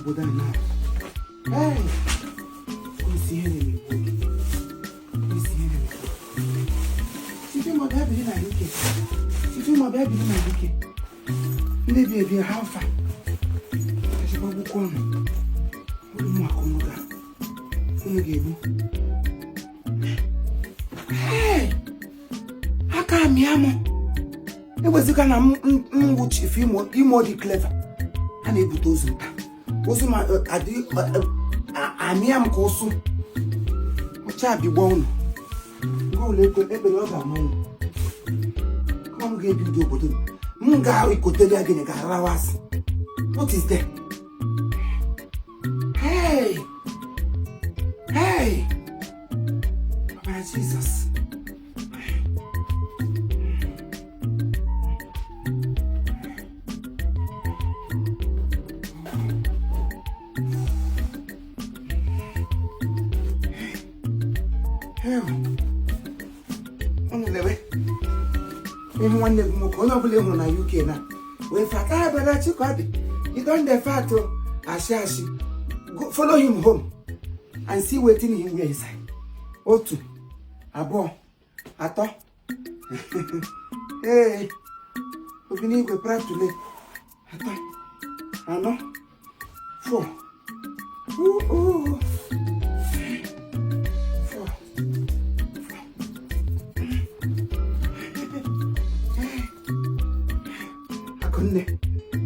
Obodo a na ee, kwụsị ihe na-emegbu gị, kwụsị ihe na-emegbu. Chief Imo, bịa biri na UK. Chief Imo, bịa biri na UK. Ndị bi ebi ha mfa ejigbagbukwọ ọnụ ụmụaka unu ga unu ga-egbu. Hey! Aka amịa m ewezụga na m wụ Chief Imo. Imo dị clever. A na-ebute ozu nta ozu ma adị amịa m ka ụsụ ọcha bigbo unu nke ọbụla ekwe ekpere ọ ga-ama unu kama m ga-ebi ụdị obodo m ga-ekotere ya gịnị ga-arawa asị. What is there? Hey, hey, Ọbara Jesus! Hell. Unu lewe ịhụ nwanne gị nwoke, onye ọbụla ị hụrụ na UK na wee fata brother Chikodi, you don dey fat o. Ashị ashị. Go follow him home and see wetin he wear inside. Otu, abụọ, atọ. Ee, obi n'igwe pratule. Atọ, anọ, four. Ooh, ooh. Four. Four. Akụnne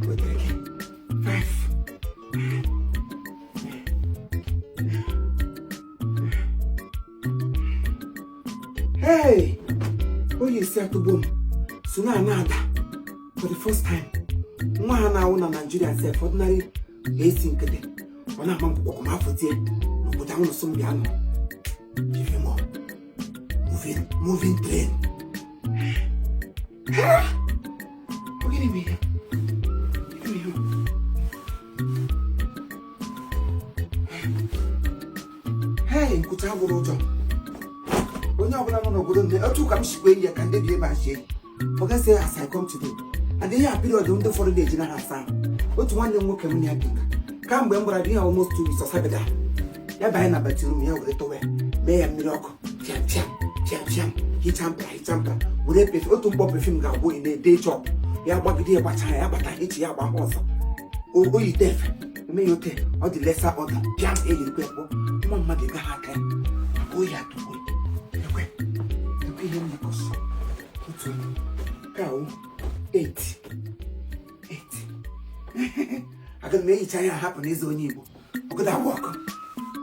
wetara gị. Five. Hey! Oyi esi atụgbo m so na ana ada for the first time. Nwa ha na-awụ na Nigeria sef, ordinary AC nkịtị ọ na-ama mkpụkpọ ma afọ tie n'obodo ahụ nso m bịa nọ. Chief Imo, moving, moving train. Ọ gịnị bụ ihe? Gịnị bụ ihe? Hey, nkwụcha gwụrụ ụjọ. Onye ọbụla nọ n'obodo ndị otu ka m sikwa enyi ya ka ndị bi ebe a si enyi. Forget say as I come today and ihe a period ndị ụfọdụ na-eji na ha asa ahụ. Otu nwanne m nwoke m na ya bi nga kamgbe m gwara di ya almost 2 weeks, ọsabeda ya banye na bathroom ya were towel mee ya mmiri ọkụ, fiam fiam fiam fiam, hichaa mpara, hichaa mpara, were perfume. Otu mkpọ perfume ga-agwụ ị na-ede chọp ya gbagide ya gbachaa ya bata echi ya gba ọzọ. O yite efe eme ya ote ọ dị lesa ọdọ pịam eyirikwa ekpo nwa mmadụ gaghị aka ya maka oyi atụgbu. Ekwe ekwe ihe m yikọsọ otu ka awụ 8 8. Aga m ehicha ya hapụ n'eze onye Igbo ogodo agwa ọkụ.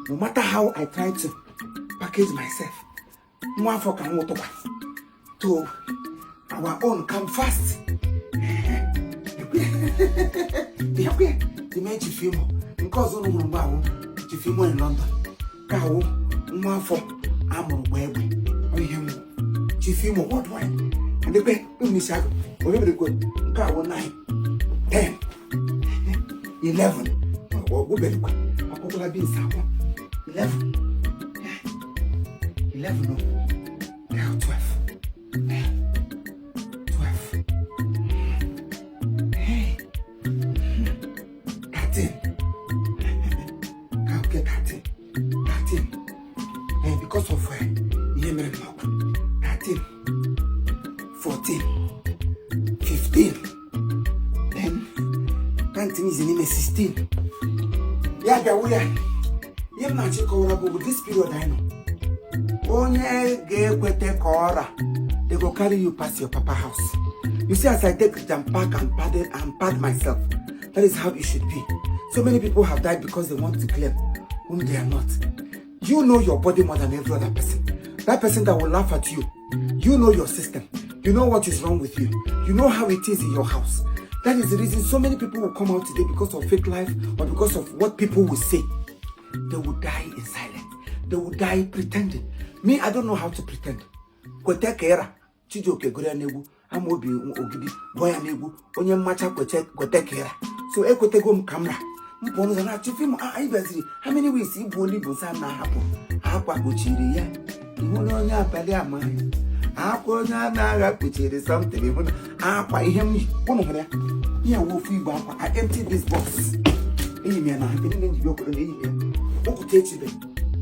No matter how I try to package myself, nwa afọ ka m nwụtụkwa to our own come fast. Ekwe dime Chief Imo nke ọzọ unu hụrụ mgbe ahụ, Chief Imo in London ka awụ nwa afọ amụrụ gba egbe. Ọ ihe m Chief Imo worldwide. Adịkwe isi agụ onye merekwe nke awụ 9, 10, 11. Ọgwụberikwa akwụkwọla beans akwụ. 11, 11 o 12, 12, hey, 13 ka okay, 13, 13. Because of ihe mere m n'ọkwa 13, 14, 15, then pant m izi n'ime 16 ya bịawu ya. Ihe m na-achọ ịkọwara bụ this period anyị nọ, onye ga-ekwete ka ọra, they go carry you pass your papa house. You see as I take jam pack and pad it and pad myself, that is how it should be. So many people have died because they want to claim whom they are not. You know your body more than every other person. That person that will laugh at you, you know your system. You know what is wrong with you. You know how it is in your house. That is the reason so many people will come out today because of fake life or because of what people will say. They will die in silence. They will die pretending. Me, I don't know how to pretend. Kwete ka ịra Chijioke gụrụ ya n'egwu, Amaobi Ogidi gụọ ya n'egwu, onye mmacha kwete kwete ka ịra. So ekwetego m ka m ra m pụọ n'ụzọ na Chief Imo anyị bịaziri how many weeks ibu olu nsọ na-ahapụ akwa kpuchiri ya ihu na onye abalị amaghị akwa onye a na-agha kpuchiri something ihu na akwa ihe m yi. Ụnụ hụrụ ya, ihe wụ ofu igbe akwa. I emptied this box. Eyi m ya na nke niile njibi obodo na eyi m ya ụkwụta echibe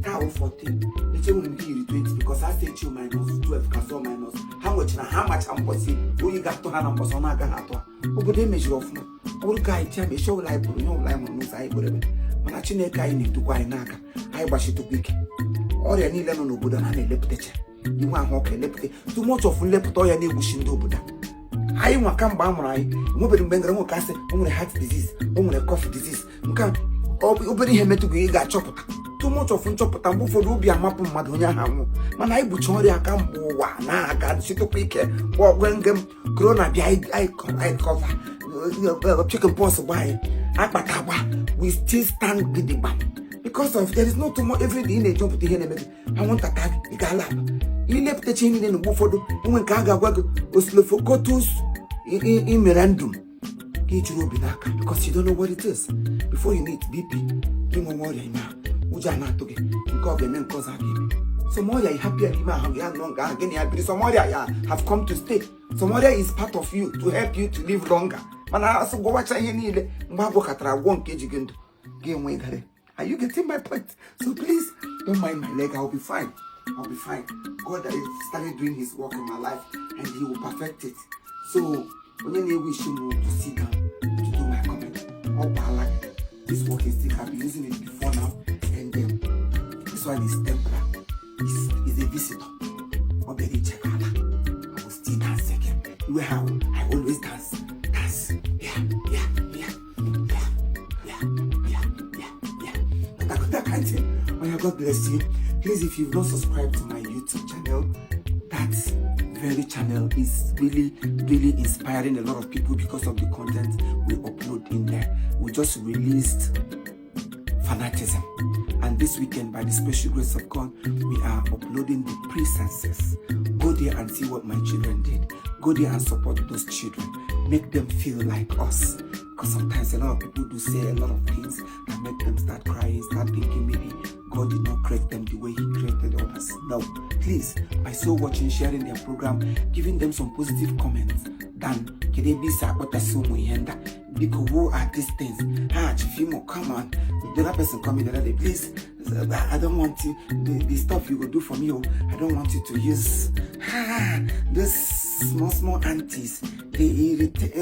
taa wụ 14. Eche nwere m ike yiri 20 because a sị echi minus 12 ka sọ minus ha nwechara ha macha mbọsị oyi ga-atụ ha na mbọsị ọ na-agaghị atụ ha. Obodo emejiri ọfụma, ọ bụrụ ka anyị chia ma echi ọbụla anyị pụrụ, ihe ọbụla anyị hụrụ n'ụzọ anyị kpere ekpere. Mana Chineke anyị na-edukwa anyị n'aka anyị gbachitukwa ike. Ọrịa niile nọ n'obodo ha na-elepụtacha inwe ahụ ọka elepụta too much of nlepụta ọrịa na-egbuchi ndị obodo a. Anyị nwa kamgbe a mụrụ anyị enwebeghị mgbe ngara nwoke asị o nwere heart disease, o nwere cough disease. Nke a obere ihe metụ gị, ị ga-achọpụta. Too much of nchọpụta, mgbe ụfọdụ obi amapụ mmadụ, onye ahụ anwụ. Mana anyị gbuchi ọrịa kamgbe ụwa na-aga chitụkwa ike gbọgwengem corona bịa, anyị cover chicken pox gba anyị akpata agba, we still stand gidigba because of there is no too much. Every day ị na-ejọpụta ihe na-eme gị, anwụnta taa gị, ị ga-ala ilepụtacha ihe niile. Na mgbe ụfọdụ enwe nke a ga-agwa gị oslofocotus imerendum ka ị jiri obi n'aka because you don't know what it is. Before you need BP gị nwewe ọrịa ime ahụ, ụjọ a na-atụ gị, nke ọ ga-eme, nke ọzọ a ga-eme. Some ọrịa ị hapụ ya n'ime ahụ gị, ya nọ nga ahụ gị na ya biri. Some ọrịa ya have come to stay. Some ọrịa is part of you to help you to live longer. Mana asị gwọwacha ihe niile, mgbe a gwọkọtara agwọ nke eji gị ndụ gị enwe garị. Are you getting my point? So please don't mind my leg. I'll be fine. I'll be fine. God has started doing his work in my life and he will perfect it. So onye na-ewish m to sit down to do my comment, ọ gbaala gị. This walking stick, I've been using it before now, and this one is temporary. Is a visitor. Ọ bịara iche ka ala. I will still dance again. Iwe ha, I always dance. Dance. Yeah. That kind of thing. Oh yeah, God bless you. Please, if you've not subscribed to my YouTube channel, that very channel is really, really inspiring a lot of people because of the content we upload in there. We just released Fanatism. And this weekend, by the special grace of God, we are uploading the pre-census. Go there and see what my children did. Go there and support those children. Make them feel like us. Because sometimes a lot of people do say a lot of things that make them start crying, start thinking maybe God did not create them the way He created others. No, please, by so watching, sharing their program, giving them some positive comments, than kedu ebe isi akpọtasị ụmụ ihe ndị a, biko, who are these things? Ah, Chifimo, come on. The other person coming the other day, please, I don't want you, the stuff you go do for me, oh, I don't want you to use those small, small aunties. They irritate,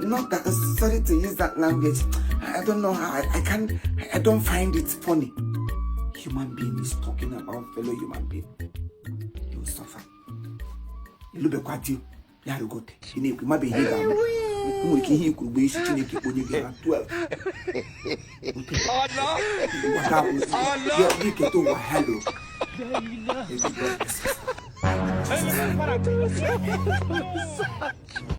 not that, sorry to use that language. I don't know how, I can't, I don't find it funny. Human being is talking about fellow human being. You will suffer. Ilubekwa di ya rugote ị na-ekwu maba ihe ga-abụ nwere ike ihe ikwuru gbe isi Chineke onye gị na 12 ụwa ga-abụ iketa ụwa. Hello. May God bless us.